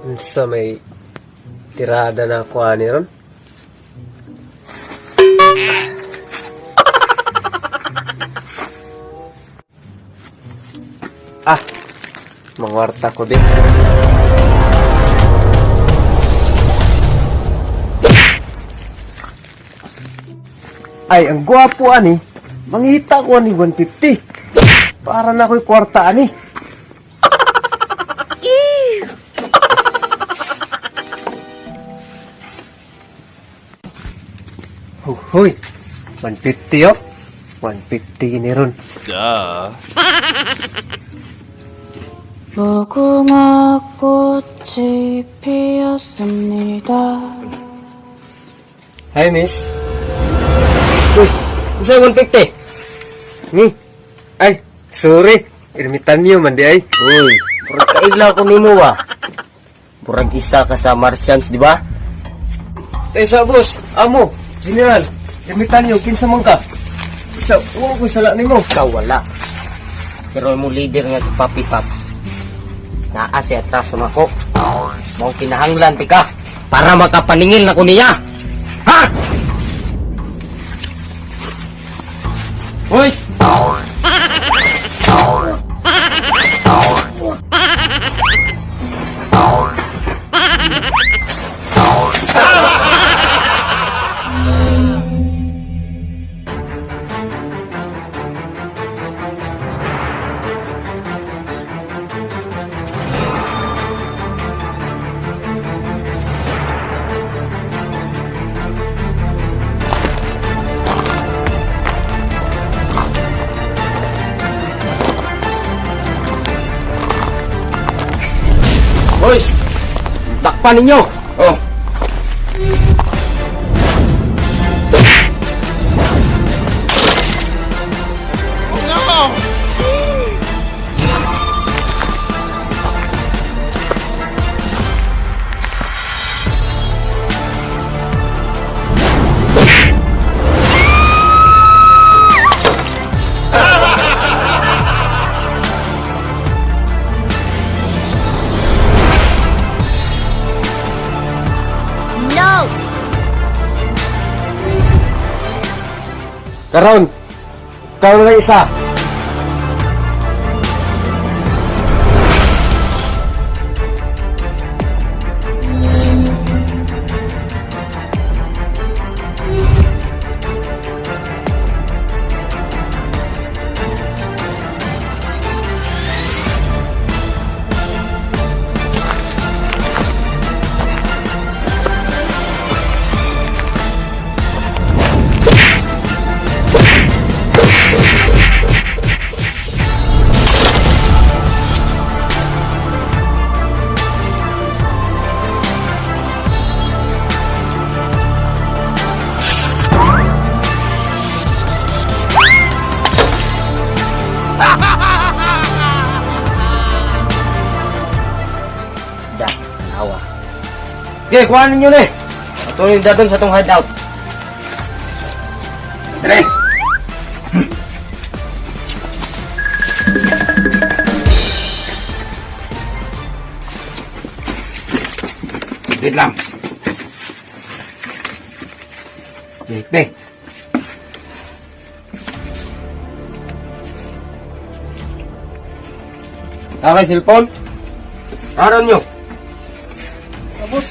Unsa may tirada na ako ani ron? Ah, mangwarta ko din. Ay, ang gwapo ani. Mangita ko ani 150. Para na ako'y kwarta ani. Huy, 150 oh. 150 ni ron. Duh. 무궁화 꽃이 피었습니다. Hi, miss. Uy, unsa yung 150? Ni. Ay, sorry. Ermitanyo man di ay. Uy, murag kaigla ko nimo ba? Murag isa ka sa Martians, di ba? Eh, sa boss, amo, general, ermitanyo, kinsa man ka? Sa, uwa ko sala nimo. Ikaw wala. Pero imong leader nga si Papi Paps. Naa siya atraso nako. Mao kinahanglan ti ka para makapaningil na ko niya. Ha? Uy! Boys! Takpan ninyo! Oh! Karon, ikaw na lang isa. Da, awa. Okay, kuha ninyo na eh. Ato yung dadon sa tong hideout. Dre. Wait lang. Wait, eh. Okay, cellphone. Aron nyo. Tapos.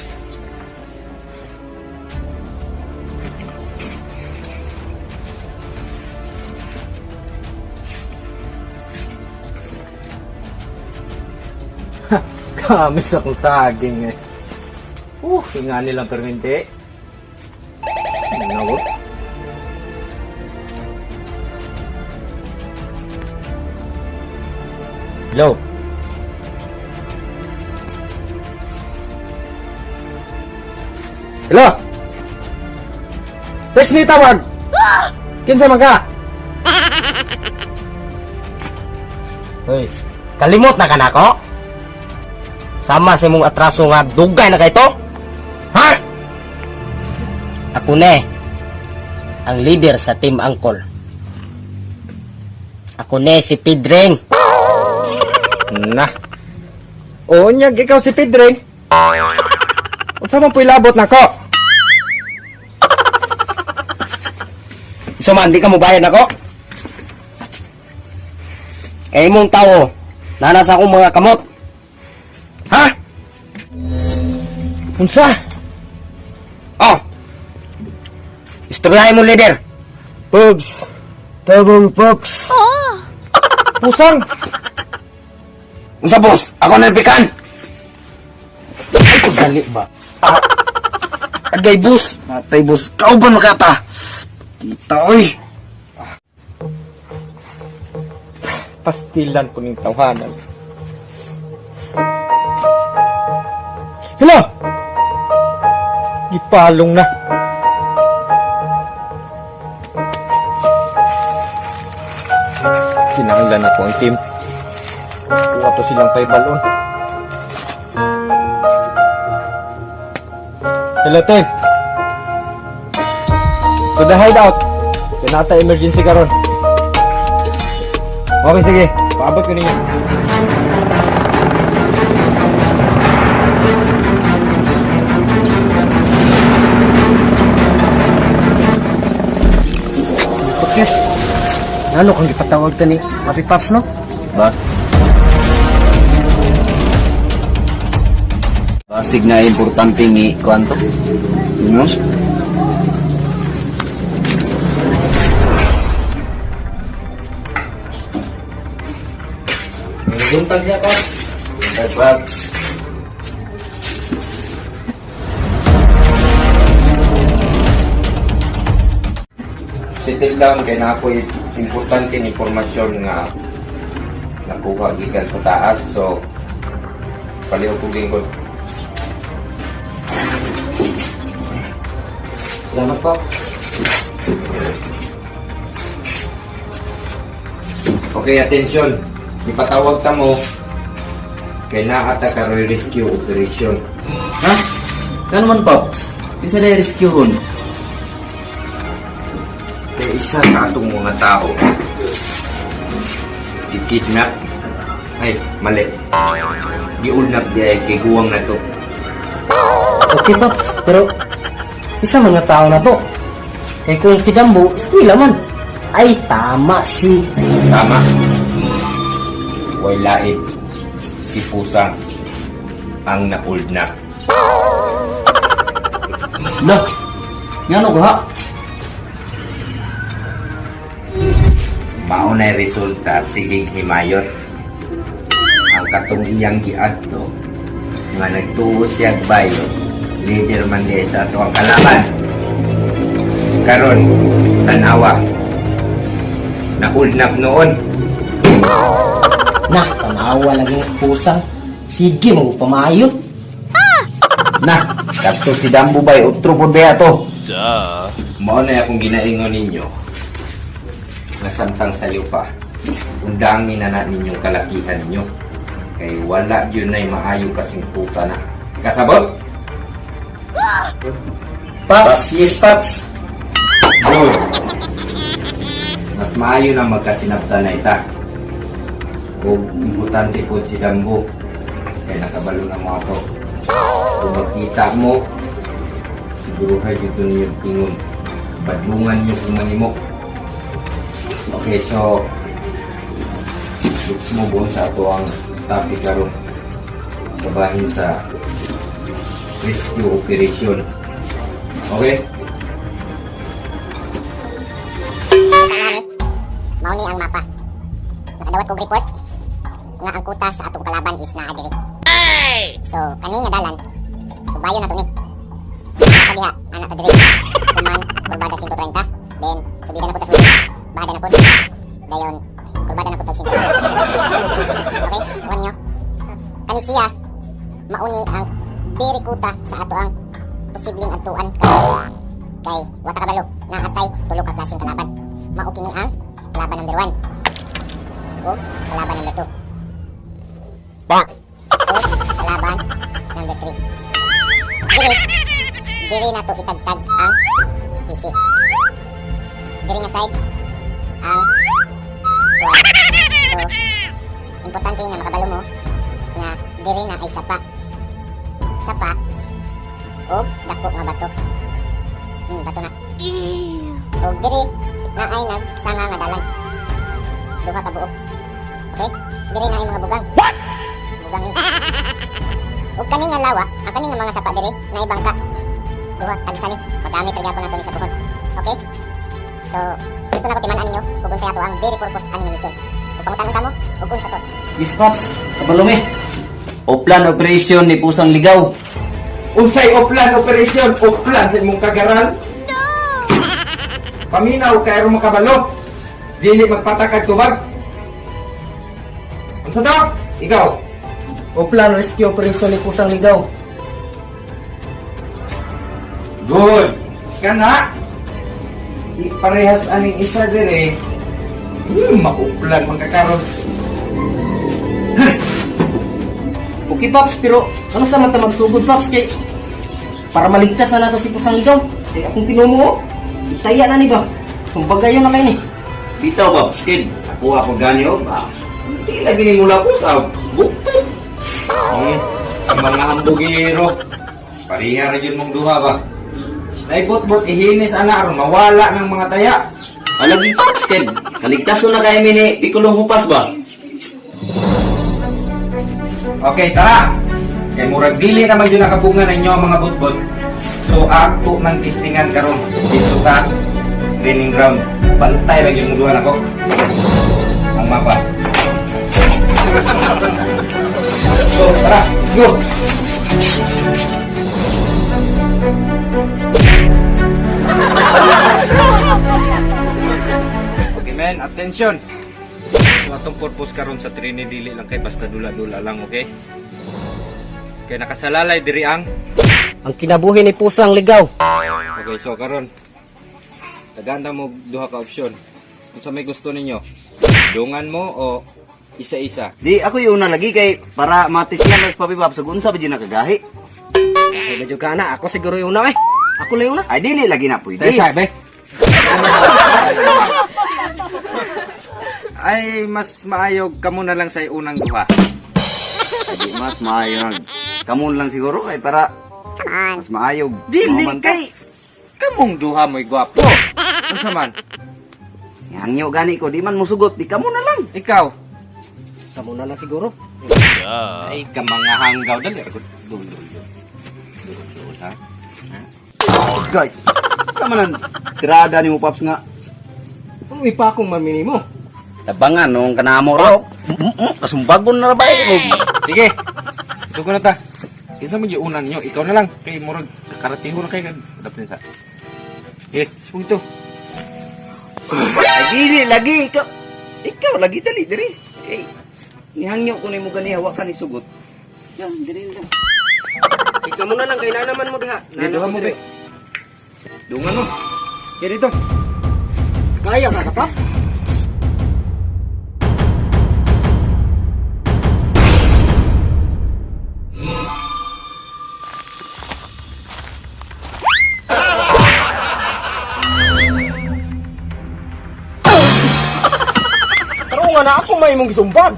Kami sa kong saging eh. Nga nilang permente. Nawo. Hello. Hello. Text ni tawag. Kinsa man ka? Hoy, kalimot na ka nako? Sama sa imong atraso nga dugay na kay to? Ha? Ako na eh, ang leader sa Team Angkol. Ako na eh, si Pidring. Na. O unyag ikaw si Pedring. Unsa man po'y labot nako? So man, di ka mo bayad nako. Kay imong tao, nana sa akong mga kamot. Ha? Unsa? Oh. Istoryahin mo, leader. Pops! Tabang Pops! Pusang! Unsa boss? Ako na pikan. Ay, dali ba? Ah. Agay, boss. Matay, boss. Kauban makata. Kita, oy. Pastilan po ning tawhanan. Hala! Gipalong na. Kinahanglan ako ang team. Kuha to silang paybalon. Hello, team. To the hideout. Pinata emergency karon. Okay, sige. Paabot ko ninyo. Pakis! Ano kang gipatawag ka ni Papi Pops, no? Bas. Basig na importante ni kuanto. No? Buntag niya, Pops. Paps. Settle down kay na ako importante ng impormasyon nga nakuha gikan sa taas. So palihog kog lingkod. Salamat, Pops. Okay, attention. Ipatawag ta mo kay naa ta karoy rescue operation. Ha? Kano man, Paps? Kinsa day rescue hon? Kay isa sa atong mga tao gikidnap. Ay, mali. Giulnap di ay kay guwang na to. Okay, Pops. Pero, isa mga tao na to. Kay kung si Dambo, eskwela man. Ay, tama si... Tama. Way lain. Si Pusang ang naulnap. Lah. Ngano ka ha? Mao na resulta sigig himayon. Ang katong iyang giadto nga nagtuo siya bayo, leader man niya sa ato ang kalaban. Karon, tanawa. Naulnap noon. Na, tanawa lagi ng pusang. Sige, magpamayot. Na, kadto si Dambo bay utro pud ba to? Mao na akong ginaingon ninyo nga samtang sayo pa. Undangin na na ninyong kalakihan ninyo. Kay wala yun na'y maayo kasing puta na. Kasabot? Pops, yes, Pops. Good. Mas maayo na magkasinabtan na ita. O importante po si Dambo. Kay nakabalo na mo ato. Kung magkita mo, siguruhay dito ninyo ingon. Badlungan niyo kung manimo. Okay, so let's move on sa ato ang topic karon. Kabahin sa rescue operation. Okay? Mao ni, mao ni ang mapa. Nakadawat kog report nga ang kuta sa atong kalaban is naa diri. So kani nga dalan, subayon na to ni. Ana diha, ana ta diri. Kuman kurbada 130, then subida na pud ta subi. Bahada na pud. Dayon kurbada na pud tag 130. Okay, kuha ninyo. Kani siya mauni ang diri kuta sa ato ang posibleng adtuan karon. Kay wa ta kabalo naa tay tulo ka klaseng kalaban. Mao kini ang kalaban number 1 o kalaban number 2. Bang. O kalaban number 3. Diri, diri na to itagtag ang PC. Diri nga side ang tuwan. So, importante nga makabalo mo nga Diri na ay sapa. Sapa og dako nga bato. Bato na. Og diri na ay nagsanga nga dalan. Duha ka buok. Okay? Diri na ay mga bugang. What? Bugang ni. Ug kani nga lawa, ang kani nga mga sapa diri na bangka. Duha tagsa ni. Magamit ra gyapon nato ni sa buhon. Okay? So, gusto na ko timan-an ninyo ug unsay ato ang very purpose ani nga mission. Ug pangutan-on kamo ug unsa to. Yes, Pops. Kabalo mi. Oplan operation ni Pusang Ligaw. Unsay oplan operation? Oplan sa imong kagaral? No! Paminaw kay aron makabalo. Dili magpatakag tubag. Unsa to? Ikaw. Oplan rescue operation ni Pusang Ligaw. Good. Kana. Di parehas aning isa dire. Mauplan man kakaron. Okay, Pops, pero ano sa man ta magsugod, Pops, kay para maligtas na nato si Pusang Ligaw. Kay akong pinumo, oh. Itaya na ni ba? Sumbagayon na kay ni. Bitaw, Pops. Kid, ako ako ganyo. Ba? Hindi lagi ni mula po sa buktot. Ang mga hambugero. Pareha ra yun mong duha ba? Naibot-bot ihinis ana aron mawala ng mga taya. Alagi, Pops. Kid, kaligtas na kay mi ni Pikulong Hupas ba? Okay, tara. Kay murag dili naman yun nakabunga ninyo ang mga butbot. So ato ng testingan karon dito sa training ground. Bantay lang yung duha nako. Ang mapa. So, tara, let's go. Okay men, attention. Ang atong purpose karon sa training dili lang kay basta dula-dula lang, okay? Kay nakasalalay diri ang Ang kinabuhi ni Pusang Ligaw. Okay, so karon taganda mo duha ka opsyon. Unsa may gusto ninyo? Dungan mo o isa-isa? Di, ako yung una lagi kay para matisyan mas papi, Pops. Ug unsa ba di nakagahi? Ay, medyo ka na. Ako siguro yung una, eh. Ako lang yung una. Ay, dili lagi na pwede. Tesa, be. Ay, mas maayog kamo na lang sa unang duha. Ay, di mas maayo nag. Kamon lang siguro kay para mas maayog. Dili Mahuman ka. kay kamong duha mo'y gwapo. Unsa man? Hangyo gani ko, di man musugot, di kamo na lang. Ikaw. Kamu na lang siguro. Ay, ka mga hanggaw dali. Dul dul dul. Dul dul ha. Gay. Sa man ang tirada ni mo Pops nga. Uy pa akong mamini mo. Tabangan nung kanamo raw. Kasumbagon na ra ba eh. Sige. Sugo na ta. Kinsa man yung una ninyo? Ikaw na lang. Kay murag kakaratiho na kay dapat sa. Eh, sugo ito. Ay dili lagi ikaw. Ikaw lagi dali diri. Eh, nihangyo ko nimo gani wa ka ni sugot. Yan, diri lang. Ikaw muna lang, kay naman mo diha. Sige, duha mo be. Dungan mo. Kaya dito. Kaya ka ka, Pops? Pero nga na ako may mong gisumbag.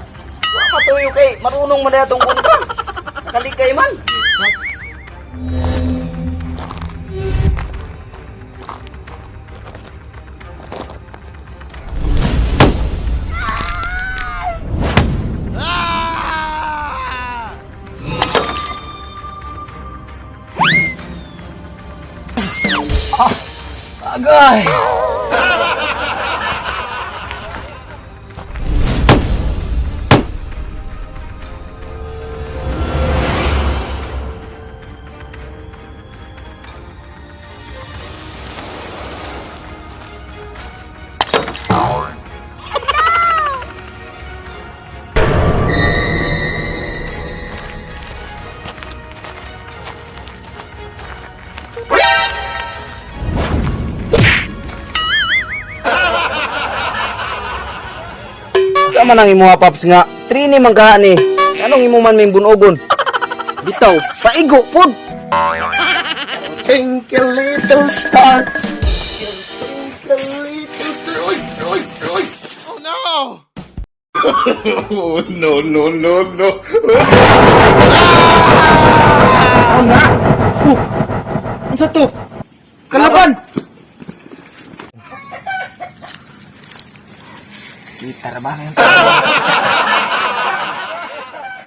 Wa matuyo kay marunong man atong kontra. Nakalikay man. Agay! Sa man ang imuha Pops nga, trini man ka ni. Anong imo man may bunogon? Bitaw, paigo pod. Twinkle little star. Twinkle little star. Oy, oy, oy. Oh no. No, no, no, no. Unsa to? Kalaban! Kita ra ba?